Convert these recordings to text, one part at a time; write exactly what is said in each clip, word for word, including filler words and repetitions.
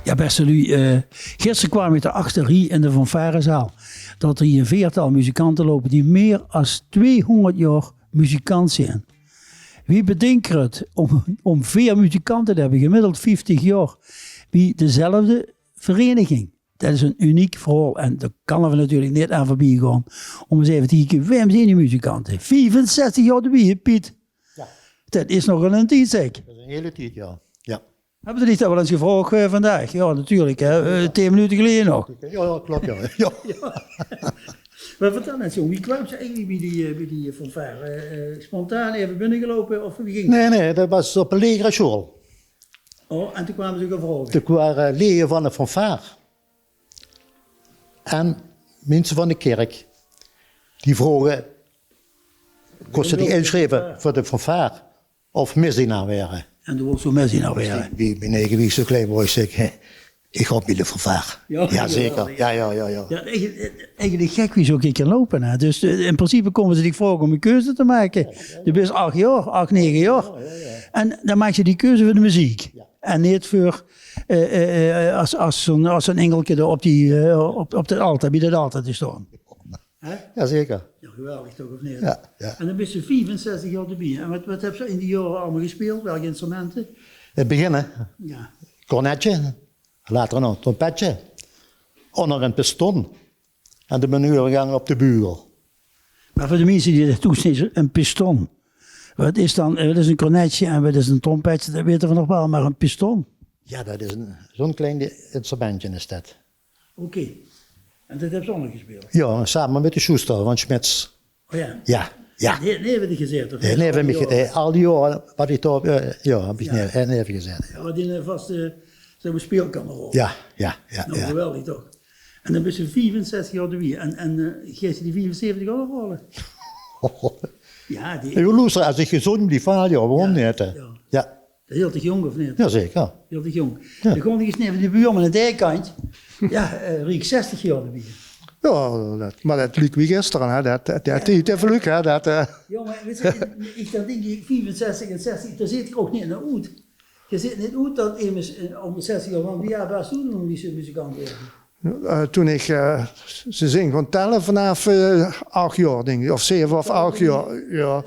Ja, beste luuj, eh, gister kwaam ich d'r achter hie in de fanfarezaal det d'r hie ein veertal muzikante loupe die mier as tweehóngerd jaor muzikant zeen. Wie bedink geer 't óm, óm veer muzikante te höbbe, gemiddeld vieftig jaor, bie dezelfde vereniging? Det is ein uniek verhaol en dao kónne v'r natuurlik neet aan veurbie gaon. Óm ins effe te kieke, wae zeen die muzikante? Viefenzestig jaor d'rbie, hè, Piet? Ja. Det is nogal ein tied, zeg. Det is ein hiel tied, ja. Ja. Höbbe v'r dich det waal ins gevraog, eh, vandaag? Ja, natuurlik, hè. Eh, tieën minute geleje nog. Ja, ja, klop, ja. Ja. Mer vertèl ins, jóng, wie kwaams se eigelik bie die, eh, bie die fanfare? Eh, eh, spontaan effe binnegeloupe of wie ging det? Nae, nae, det waas op ein lagere sjool. Oh, en toen kwaams se gevraog? Toen kwame leje van de fanfaar en minse van de kèrk. Die vroge: kóns se dich insjrieve veur de fanfaar of misdienaar waere? En doe wools zoe misdienaar waere? Wie, wie, mien eige, wie ich zoe klein waas, zag ich: ich gaon bie de fanfaar. Ja, zeker. Geweldig. Ja, ja, ja, ja. Ja, eigelik, eigelik gek wie zoe get kan loupe, hè. Dus, eh, in principe kómme ze dich vraoge óm ein keuze te make. Ja, ja, ja. Doe bis ach jaor, ach, nege jaor. Ja, ja, ja. En dan maaks se die keuze veur de meziek. Ja. En neet veur, eh, eh, eh, as, as zoe'n, as zoe'n ingelke dao op die, eh, op, op det altaar, bie det altaar te staon. Hè? Ja, zeker. Ja, geweldig toch, of neet? Ja, ja. En dan bis se viefenzestig jaor d'rbie. En waat, waat höbs se in die jaore allemaol gespeeld? Welke instrumente? In 't begin, hè? Ja. Cornetje, later nog trompetje. Ónger ein piston. En dan bön ich euvergegange op de bugel. Mer veur de minse die det thoes neet, ein piston. Waat is dan, eh, waat is ein cornetje en waat is ein trompetje? Det weite v'r nog waal, mer ein piston? Ja, det is ein, zoe'n klein instrumentje is det. Oké. En det höbs se ónger gespeeld? Ja, same mit de Sjoester van Schmitz. Oh ja. Ja, ja. Haet neve dich gezaete, of? Haet neve mich, al die jaore waat ich dao, eh, ja, höb ich neve, haet neve gezaete, ja. Ja, waat in ein vaste, zeg mer, speelkamer. Ja, ja, ja. Nou, ja. Geweldig toch? En dan bis se viefenzestig jaor d'rbie. En, en, eh, geis se die viefenzeventig ouch nog haole? Ja, die... Ja, loester, as ich gezóndj blief, haal, ja, waorom neet, hè? Ja. Ja. Det hilt dich jónk, of neet? Jazeker. Hilt dich jónk. Ja. Dan gaon ich ins neve de buurman aan de kantj. Ja, eh, Riek, zestig jaor d'rbie. Ja, det, mer det vluug wie gister, hè. Det, det, det, det vluug, hè. Det, eh. Ja, mer wits se, ich dan dink ich, viefenzestig en zestig, dao zit ich ouch neet nao oet. Ge zit neet oet det emes, eh, óm zestig jaor, want wie jaor waas doe toen wie se muzikant waas? Eh, toen ich, eh, ze zeen gaon telle vanaaf, eh, ach jaor, dink ich, of zeve of ach jaor, ja.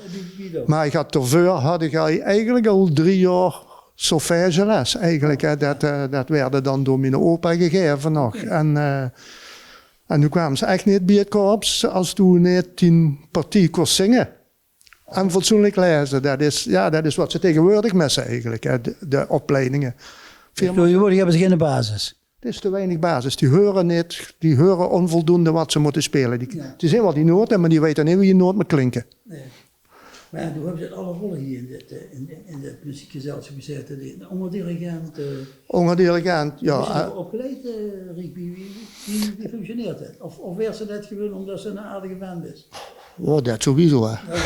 Mer ich had, daoveur had ich al, eigelik al drie jaor solfègeles, eigelik, hè. Det, eh, det waerde dan door miene opa gegaeve nog. En, eh, en doe kwaams se ech neet bie 't korps as doe neet dien partie kós zinge. En fatsoenlik laeze, det is, ja, det is waat ze taegewoordig misse eigelik, hè, de, de opleidinge. Tegenwoordig höbbe ze gein basis. 't Is te weinig basis. Die heure neet, die heure ónvoldoende waat ze mótte speule. Die, die zeen waal die note, mer die weite neet wie ein noot mót klinke. Nae. Mer ja, doe höbs alle rolle hie in dit, eh, in, in, in dit meziekgezelschap gezaete. Ónger dirigent, eh, Ónger dirigent, ja. Bis se dao opgeleid, eh, Riek? Wie, wie, wie, wie functioneert det? Of, of waers se det gewoon ómdet se ein aardige vent bis? Oh, det sowieso, hè. Ja.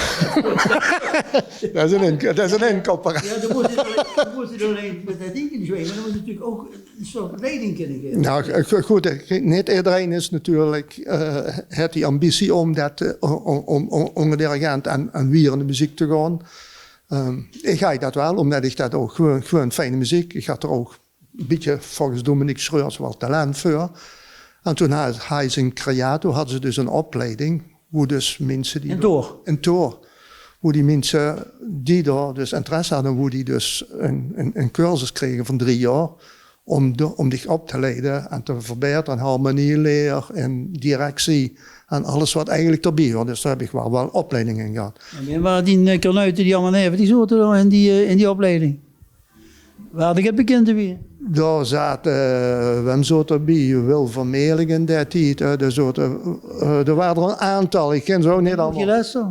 Det is ein in-, det is ein inkopper. Ja, dan mós se, dan mós se allein mit det dink in de zweem, mer dan mós se natuurlik ouch ein soort leiding kónne gaeve. Nou, go-, good, eh, neet ederein is natuurlik, eh, haet die ambitie óm det, eh, óm, óm, óm, óm ónger dirigent aan, aan wierende meziek te gaon. Ehm, ich haw det waal, ómdet ich det ouch gewoon, gewoon fijne meziek. Ich had d'r ouch bietje volges Dominique Schreurs waal talent veur. En toen ha-, hadde ze in Creato, hadde ze dus ein opleiding, woe dus minse die... In Toor? In Toor. Woe die minse die dao dus interesse hadde, woe die dus ein, ein, ein cursus krege van drie jaor óm de, óm dich op te leie en te verbaetere in harmonieleer, in directie en alles waat eigelik d'rbie huurt. Dus dao höb ich waal, waal opleiding in gehad. En wae wore die, eh, kornuite die allemaol neve dich zote dao in die, eh, in die opleiding? Wae hadde ich 't bekindj d'rbie? Dao zaot, eh, wae zoot d'rbie? Wil Vermeulen in dae tied, eh, dao zoot, eh, d'r wore d'r ein aantal, ich kin ze ouch neet allemaol. Wie hèt ze?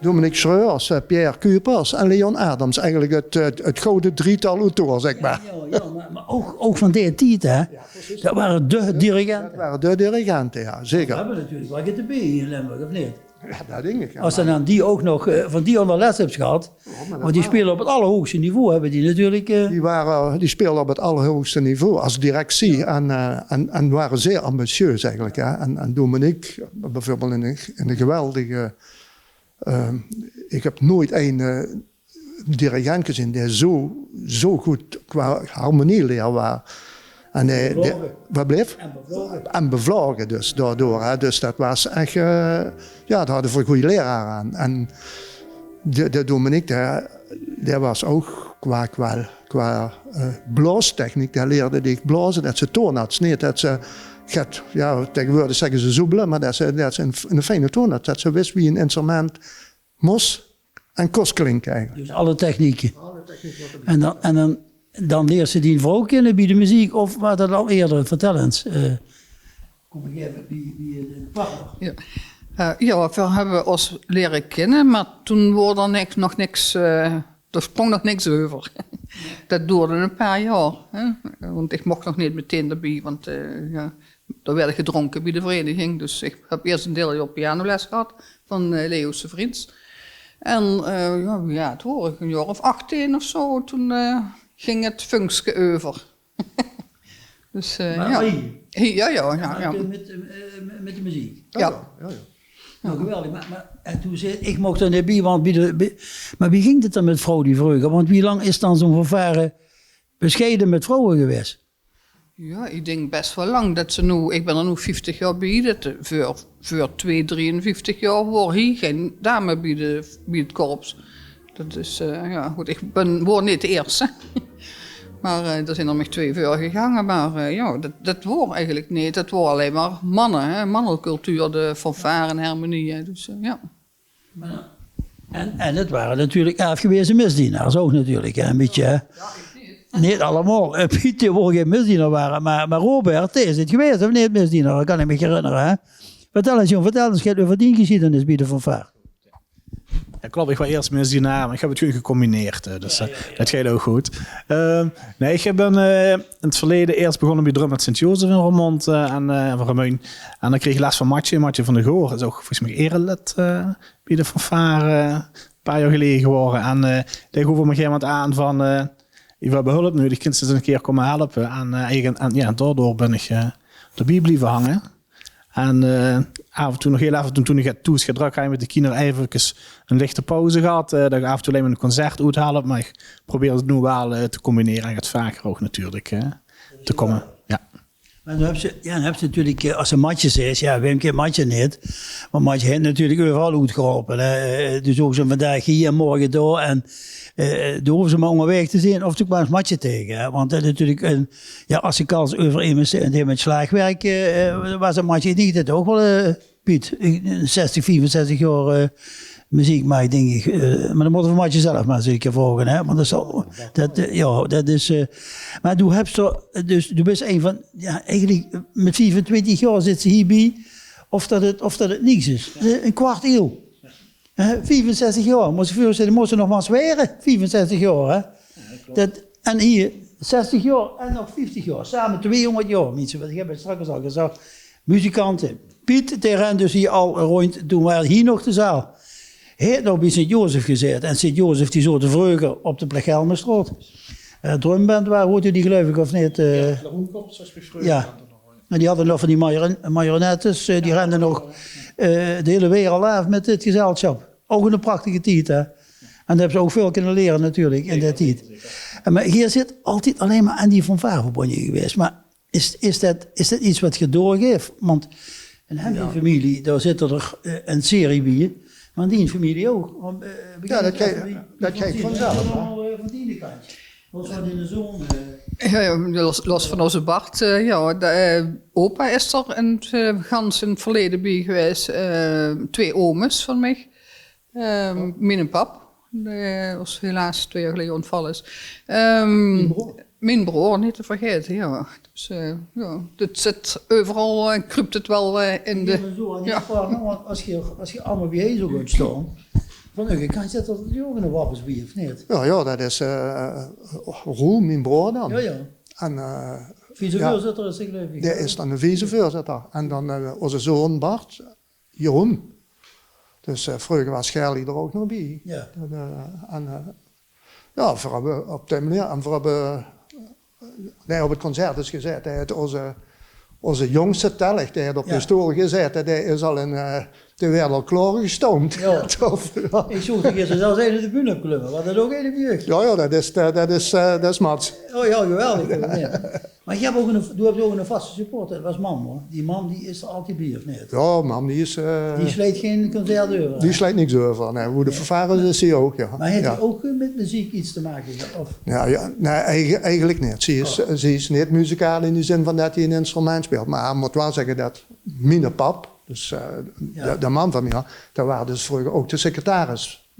Dominique Schreurs, eh, Pierre Cupers en Leon Adams. Eigelik 't, eh, 't gouwe drietal oet Toor, zeg mer. Ja, ja, mer, mer ouch, ouch van dae tied, hè? Ja, precies. Det wore de dirigente. Det wore de dirigente, ja, zeker. Veer höbbe natuurlik waal get te beje in Limburg, of neet? Ja, det dink ich, ja. As se dan die ouch nog, eh, van die ónger les höbs gehad, want die speule op 't allerhoogste niveau, höbbe die natuurlik, eh. Die wore, die speulde op 't allerhoogste niveau as directie en, eh, en, en wore zeer ambitieus eigelik, hè. En, en Dominique, bieveurbeeld in ein, in ein geweldige, Ehm, ich höb noeit eine dirigent gezeen dae zo, zo good qua harmonieleer waas. En dae, dae, wat bleef? En bevloge dus daodoor, hè. Dus dat waas ech, eh, jao, dao hadde v'r gooj lerare aan. En de, de Dominique, dae, dae waas ouch qua, qua, qua, eh, blaostechniek, dae leerde dich blaoze, dat se toon hads. Neet dat se get, jao, taegewoordig zègke ze zoebele, mer dat se, dat se ein, ein fijne toon hads. Dat se wis wie ein instrument mós en kós klinke eigelik. Dus alle technieke. En dan, en dan, dan leers se dien vrouw kinne bie de meziek, of waas dat al eerder? Vertèl ins. Eh. Kóm ich effe bie, bie de partner. Jao. Eh, jao, veer höbbe ós liere kinne, mer toen woor d'r niks, nog niks, eh, d'r spróng nog niks euver. Dat doerde ein paar jaor, hè. Want ich moch nog neet metein d'rbie, want, eh, jao, dao woort gedrónke bie de vereniging. Dus ich höb iers ein deiljaor pianoles gehad van, eh, Leo Sevriens. En, eh, jao, wie aad woor ich? Ein jaor of achtieën of zo. Toen, eh, ging 't funkske euver. Dus, eh, jao. Jao, jao, jao. Mit, eh, mit de meziek. Jao. Noe, geweldig. Mer, mer, en toen zag ich, ich moch d'r neet bie, want bie de, bie, mer wie ging 't dan mit vrouw die vreuger? Want wie lang is dan zo'n fanfare besjeie mit vrouwe gewaes? Jao, ich dink bès waal lang dat ze noe, ich bön d'r noe vieftig jaor bie, dat, eh, veur, veur twee, drieënvieftig jaor woor hie gein dame bie de, bie 't korps. Dat is, eh, jao, good, ich bön, woor neet de ierste. Mer, eh, d'r zeen d'r mich twee veurgegange, mer, eh, jao, dat, dat woor eigelik neet. Dat woor allein mer manne, hè, mannecultuur, de fanfare en hermenie, hè, dus, eh, jao. En, en 't wore natuurlik aafgewaeze misdienaars ouch natuurlik, hè, ein bietje, hè. Neet allemaol. Eh, Piet, dae woor gein misdienaar, mer, mer, mer Robert, dae is 't gewaes, of neet, misdienaar? Dat kan ich mich herinnere, hè. Vertèl ins, jóng, vertèl ins get euver dien gesjiedenis bie de fanfare. Jao, klop, ich waor iers misdienaar, mer ich höb 't good gecombineerd, eh, dus, eh, dat geit ouch good. Ehm, nae, ich höb, eh, in 't verleje iers begós bie drum mit Sint-Jozef in Roermond, eh, en, eh, van Remunj. En dan kreeg ich les van Matje, Matje van der Goor, is ouch volges mich erelid, eh, bie de fanfare, eh, ein paar jaor geleje gewore. En, eh, dae goof op ein gegaeve moment aan van, eh, "Veer höbbe hulp nudig, kins se ins ein kier kómme helpe?" En, eh, eigen-, en jao, daodoor bön ich, eh, d'rbie blieve hange. En, eh, aaf en toe nog hieël aaf en toe, toen ich 't thoes get drök haw mit de kinder, efkes ein lichte pauze gehad, eh, dat ich aaf en toe allein mer ein concert oethelp, mer ich probeer 't noe waal, eh, te combinere en get vaker ouch natuurlik, eh, te kómme. Jao. Mer dan höbs se, jao, dan höbs se natuurlik, eh, es se Matje zaes, jao, wae kint Matje neet? Want Matje haet natuurlik euveral oetgeholpe, hè. Eh, dus ouch zo vandaag hie en morge dao. En, eh, doe hoofs se mer óngerwaeg te zeen of doe kums Matje taenge, hè. Want dat natuurlik ein, jao, es se kals euver emes, eh, dae mit slaagwerk, eh, waas 't Matje, ich dink dat ouch waal, eh, Piet, eh, zestig, viefenzestig jaor, eh, meziek maak, dink ich. Eh, mer dan mótte v'r Matje zelf mer ins ein kier vraoge, hè? Want dat is al, dat, eh, jao, dat is, eh, mer doe höbs toch, dus, doe bis ein van, jao, eigelik, eh, mit viefentwintig jaor zits se hie bie, of dat 't, of dat 't niks is. Eh, ein kwart ieëw. Hè, viefenzestig jaor, mós se dich veurstelle, mós se nog mer ins waere, viefenzestig jaor, hè? Dat, en hie zestig jaor en nog vieftig jaor, same tweehóngerd jaor, minse. Want ich höb 't straks al gezag, muzikante. Piet, dae rent dus hie al rónd, toen waas hie nog de zaal. Hae haet nog bie Sint-Jozef gezaete. En Sint-Jozef, die zote vreuger op de Plechelmestraot. Eh, drumband, woorte die, geluif ich, of neet? Eh, jao. En die hadde nog van die marionettes, eh, die rende nog, eh, de hieële wereld aaf mit dit gezelsjap. Ouch 'ne prachtige tied, hè. En dao höbs se ouch väöl kinne liere natuurlik in dae tied. En, mer geer zeet altied allein mer aan die fanfare verbónje gewaes. Mer is, is dat, is dat get wat geer doorgaef? Want in häöm zien femilie, dao zit d'r, eh, 'n serie bie. Mer in dien femilie ouch. Want, eh, jao, dat geit, dat geit vanzelf, hè. Van diene kantj. Los van diene zoon, eh. Jao, jao, los, los van ózze Bart, eh, jao, de, eh, opa is d'r in 't, eh, gans in 't verleje bie gewaes. Eh, twee ooms van mich. Eh, miene pap, dae ós helaas twee jaor geleje óntvalle is. Ehm, mien broor. Mien broor, neet te vergaete, jao. Dus, eh, jao, dit zit euveral, eh, kruup 't waal, eh, in de. Jao, mer zo, en die partner, want es geer, es geer allemaol bie-ein zouw gaon staon, van uch kantj zit d'r natuurlik ouch 'ne wappes bie, of neet? Jao, jao, dat is, eh, Roel, mien broor dan. Jao, jao. En, eh, vicevoorzitter is 'r, geluif ich. Dae is dan de vicevoorzitter. En dan, eh, ózze zoon Bart, Jeroen. Dus, eh, vreuger waas Gerlie d'r ouch nog bie. Jao. Dat, eh, en, eh, jao, veer höbbe op die meneer, en veer höbbe, eh, nae, op 't concert is gezaete, hae haet ózze, ózze jóngste Tellig, dae haet op de stool gezaete, dae is al in, eh, die waerde al klaorgestoump. Jao. Of, jao. Ich zoog dich gister zelfs eine de bühne opklumme. Waas det ouch eine bie uch? Jao, jao, det is, eh, det is, eh, det is Mats. Oh jao, geweldig. Mer ich höb ouch ein, doe höbs ouch ein vaste supporter. Det waas mam, huur. Die mam, die is altied bie, of neet? Jao, mam, die is, eh, die sleit gein concert euver, die sleit niks euver. Nae, wie de fanfaar is, is zie ouch, jao. Mer haet die ouch mit meziek get te make gehad, of? Jao, jao, nae, eige-, eigelik neet. Zie is, zie is neet muzikaal in de zin van det die ein instrument speelt. Mer ich mót waal zègke det miene pap, dus, eh, de, de man van mich, dae waas dus vreuger ouch de secretaris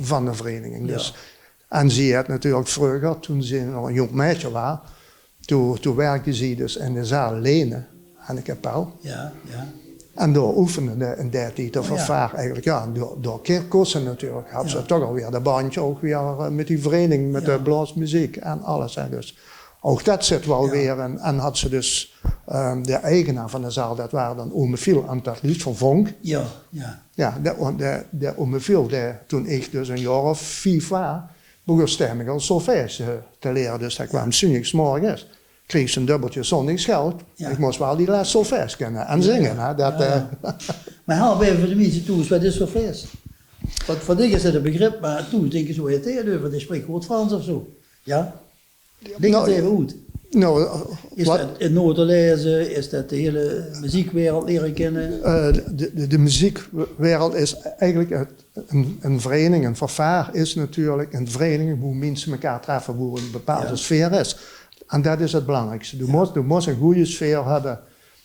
van de vereniging. Dus, en zie haet natuurlik vreuger, toen zie nog ein jónk maedje waas, toen, toen wirkde zie dus in de zaal Lene aan de kapel. En dao oefende ze in dae tied de fanfaar eigelik. Jao, en dao, dao kós ze natuurlik, haw ze toch alweer de bandj ouch weer, eh, mit die vereniging, mit de blaosmeziek en alles, hè. Dus ouch det zit waal weer in. En haw ze dus, ehm, de eigenaar van de zaal, det waas dan ome Fiel, en det leed van Vonk. Jao, jao. Jao, de, de, de ome Fiel, dae, toen ich dus ein jaor of vief waas, begós dae mich al solfège, eh, te liere. Dus dae kwaam 's zóndigs morges, kreeg ze ein dubbeltje zóndigsgeld. Jao. Ich mós waal die les solfège kinne en zinge, hè. Det, eh, mer help effe veur de minse thoes, waat is solfège? Want veur dich is det ein begrip, mer thoes dinke ze: "Waat haet dae 't euver? Dae sprik good Frans of zo." Jao? Lik 't effe oet. Noe, eh, is det 't note laeze? Is det de hiele meziekwereld liere kinne? Eh, de, de, de meziekwereld is eigelik 't, ein, ein vereniging, ein fanfaar is natuurlik ein vereniging boe minse mekaar treffe, boe ein bepaalde sfeer is. En det is 't belangriekste. Doe mós, doe mós ein gooj sfeer höbbe,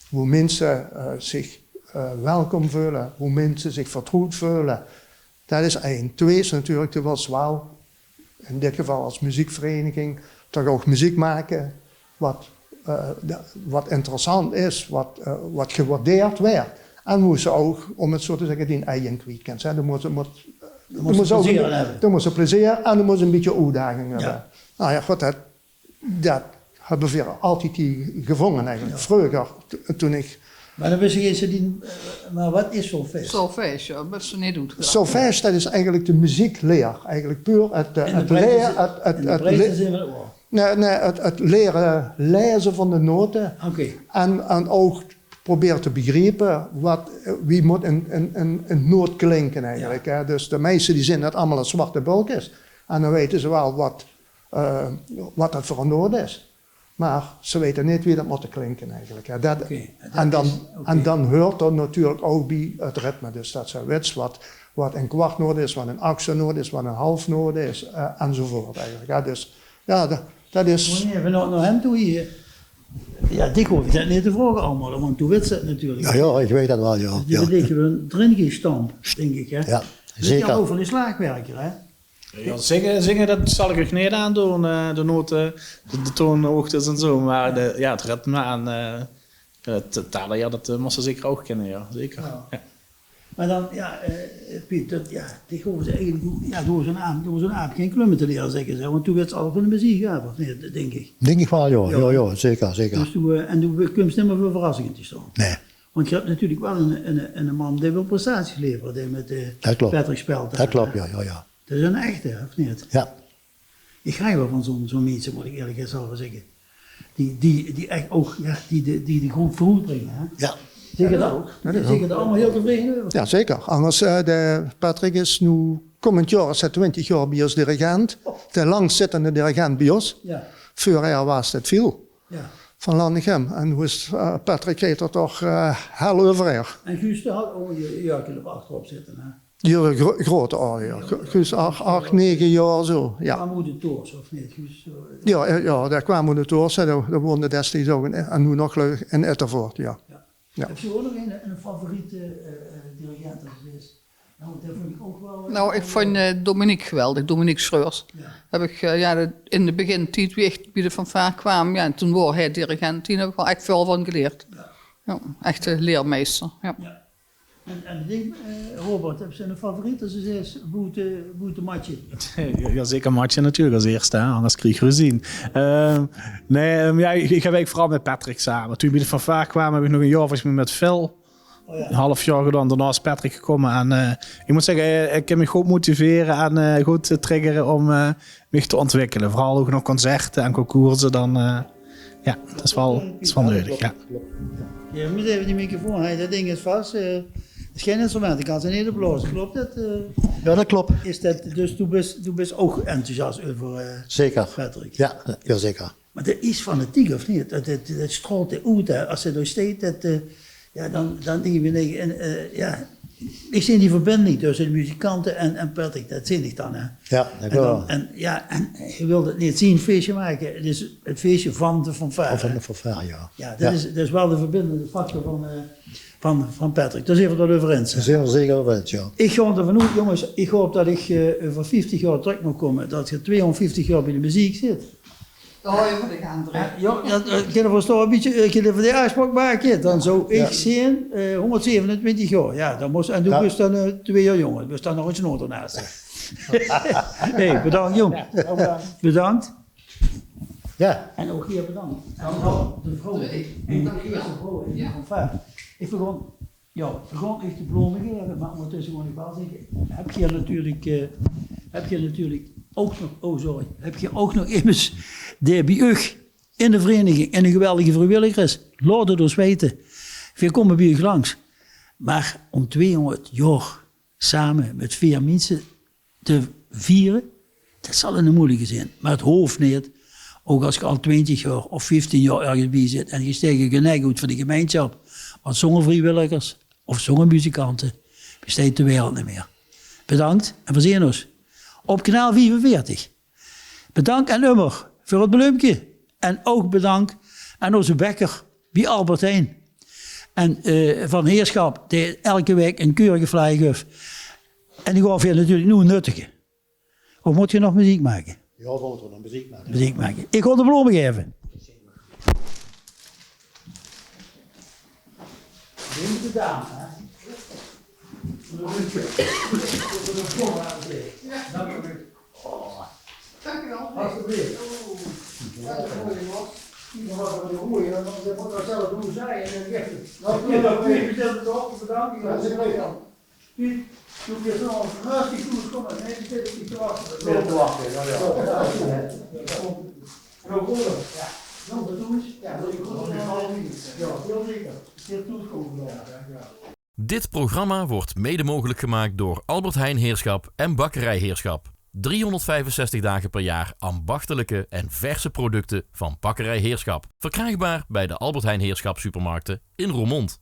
boe minse, eh, zich, eh, welkom veule, boe minse zich vertroewd veule. Det is ein. Twieë is natuurlik, doe wils waal in dit geval es meziekvereniging toch ouch meziek make waat, eh, de, waat interessant is, waat, eh, waat gewaardeerd waert. En mós se ouch, óm 't zo te zègke, dien ei kwiet kins, hè. Doe mós, mós, doe mós ouch plezeer höbbe. Doe mós se plezeer en doe mós se ein bietje oetdaging höbbe. Noe jao, good, det, det höbbe veer altied hie gevónge eigelik. Jao. Vreuger, to-, toen ich... Mer dan wis ich ins, eh, mer waat is solfège? Solfège, jao, det is neet good. Solfège, det is eigelik de meziekleer. Eigelik puur 't, eh, 't lere, 't, 't, 't le-, nae, nae, 't, 't lere laeze van de note. Oké. En, en ouch probere te begriepe waat, eh, wie mót ein, ein, ein, ein noot klinke eigelik, hè. Dus de meiste die zeen det allemaol es zwarte bölkes. En dan weite ze waal waat, eh, waat det veur ein noot is. Mer ze weite neet wie det mót klinke eigelik, hè. Det, oké, en dan, en dan huurt d'r natuurlik ouch bie 't ritme. Dus det se weits waat, waat ein kwartnoot is, waat ein akseelnoot is, waat ein halfnoot is, eh, enzovoort eigelik, hè. Dus jao, det, det is... Wanneer v'r nao, nao häöm toe hie, jao, dich hoof det neet te vraoge allemaol, want doe weits 't natuurlik. Jao, jao, ich weit det waal, jao. Dus die höbbe dich gewoon d'rin gestamp, dink ich, hè? Jao, zeker. Ouch van die slaagwerker, hè? Jao, zinge, zinge, det zal ich uch neet aandoon, eh, de note, de, de toonhoogtes en zo, mer de, jao, 't ritme en, eh, 't telle, jao, det, eh, mós se zeker ouch kinne, jao, zeker. Jao. Jao. Mer dan, jao, eh, Piet, det, jao, dich hoofs eigelik, jao, doe hoofs zo'n aap, doe hoofs zo'n aap gein klumme te liere, zègke ze, want doe weits alles van de meziek, jao, of neet, dink ich. Dink ich waal, jao. Jao, jao, zeker, zeker. Dus doe, eh, en doe kums nimmer veur verrassinge te staon. Nae. Want geer höb natuurlik waal ein, ein, ein mam dae waal prestaties levert, dae mit, eh, Patrick speelt. Det klop, jao, jao, jao. Det is ein echte, of neet? Jao. Ich haaj waal van zo'n, zo'n minse, mót ich ierlik zelf zègke. Die, die, die ech ouch, jao, die, die, die de groep veuroet bringe, hè? Jao. Zeker det ouch. Die zeen d'r allemaol hieël tevreje euver. Jao, zeker. Angers, eh, de Patrick is noe, kómmend jaor is hae twintig jaor bie ós dirigent. De langzittende dirigent bie ós. Jao. Veurhaer waas det Fiel van Lannichem. En noe is, eh, Patrick, haet d'r toch, eh, hel euver haer. En Guus, dae haw ouch ein jaorke of ach d'rop zitte, hè? Jao, gro-, grote orgel, jao. Guus, ach, ach, nege jaor zo, jao. Kwaam oet de Toors, of neet, Guus? Zo, eh. Jao, eh, jao, dae kwaam oet de Toors, hè. Dae, dae woonde destieds ouch in, en noe nog, geluif ich, in Ittervoort, jao. Jao. Höbs se ouch nog ein, ein favoriete, eh, eh, dirigent, es se zaes: noe, dae vónj ich ouch waal, eh... Noe, ich vónj, eh, Dominique geweldig, Dominique Schreurs. Jao. Höb ich, eh, jao, de, in de begintied, wie ich bie de fanfaar kwaam, jao, en toen woort hae dirigent, dao höb ich waal ech väöl van gelierd. Jao. Jao, echte leermeister, jao. Jao. En, en ich dink, eh, Robert, höbs se ein favoriet, es se zaes, boete, boete Matje? Jao, jao, zeker Matje natuurlik es ierste, hè, angers krieg ich ruzie. Ehm, nae, ehm, jao, ich, ich höb eigelik veural mit Patrick same. Toen ich bie de fanfaar kwaam, höb ich nog ein jaor volges mich mit Phil, ein half jaor gedaon. Daonao is Patrick gekómme. En, eh, ich mót zègke, hae, hae kin mich good motivere en, eh, good, eh, triggere óm, eh, mich te ontwikkele. Veural ouch nao concerte en concourse, dan, eh, jao, det is waal, det is waal neudig, jao. Jao, veer mótte effe die microfoon, hè, det dink is vas, eh. Is gein instrument, ich kan ze neet op blaoze. Klop det? Eh, Jao, det klop. Is det, dus doe bis, doe bis ouch enthousias euver, eh, Zeker. Patrick? Jao, jao, zeker. Mer det is fanatiek, of neet? Det, det, det straolt 'r oet, hè. Es 'r dao steit, det, eh, jao, dan, dan dink ich bie mich, en, eh, jao, ich zeen die verbinding tösse de muzikante en, en Patrick, det zeen ich dan, hè. Jao, det klop. En dan, en, jao, en hae wilde 't neet zien feesje make. 't Is 't feesje van de fanfare. Van de fanfare, jao. Jao, det is, det is waal de verbindende factor van, eh, van, van Patrick. Dao zeen v'r 't waal euver eins, hè? Dao zeen v'r 't zeker euver eins, jao. Ich gaon d'rvan oet, jónges, ich haop det ich, eh, euver vieftig jaor trök maag kómme, det geer tweehóngerdvieftig jaor bie de meziek zit. Dao haoje v'r de gaan trök. Jao, det, eh, kinne v'r ós dao ein bietje, eh, kinne v'r die aafspraok make? Dan zou ich zeen, eh, hóngerdzevenentwintig jaor. Jao, dan mós, en doe bis dan, eh, twee jaor jónger. Dus dan nog ins ein oor d'rnaas. Hey, bedank, jóng. Bedank. Jao. En ouch hie bedank. En ouch de vrouw, de, de ierste vrouw in de fanfare. Ich begón, jao, ich begón ech de blome gaeve, mer óngertösse gaon ich waal zègke, höb geer natuurlik, eh, höb geer natuurlik ouch nog, oh, sorry, höb geer ouch nog emes dae bie uch in de vereiniging eine geweldige vriewilliger is, laot 't ós weite. Veer kómme bie uch langs. Mer óm tweehóngerd jaor same mit veer minse te viere, det zal 'ne meujelike zeen. Mer 't hoof neet. Ouch es ge al twintig jaor of vieftien jaor örges bie zit en ge steek uche nek oet veur de gemeinsjap, want zónger vriewilligers of zónger muzikante besteit de wereld neet mier. Bedank en veer zeen ós op kanaal viefenveertig. Bedank aan Ummer veur 't bleumke en ouch bedank aan ózze bekker bie Albert Heijn. En, eh, van Heersjap, dae elke waek ein keurige vlaai guf. En die gaon veer natuurlik noe nuttige. Of mót geer nog meziek make? Jao, v'r mótte nog meziek make. Meziek make. Ich gaon de blome gaeve. Neem de dame, hè? Veur de blome, hè? Dank u. Dank u wel. Alsjeblieft. Dank u wel. Mooi, man. Ieder wat voor de roer, hè? Want ze moet dat zelf doen, zij, en dan geeft het. Dank u wel. Dank u wel. Piet, doe bös nog rustig toekomme. Nae, die zit op dich te wachte. Zit te wachte, jao, jao. Jao, jao. Jao, jao, zeker. Zit toekomme, jao, jao. Dit programma wordt mede mogelijk gemaakt door Albert Heijn Heerschap en Bakkerij Heerschap. Driehonderdvijfenzestig dagen per jaar ambachtelijke en verse producten van Bakkerij Heerschap. Verkrijgbaar bij de Albert Heijn Heerschap supermarkten in Roermond.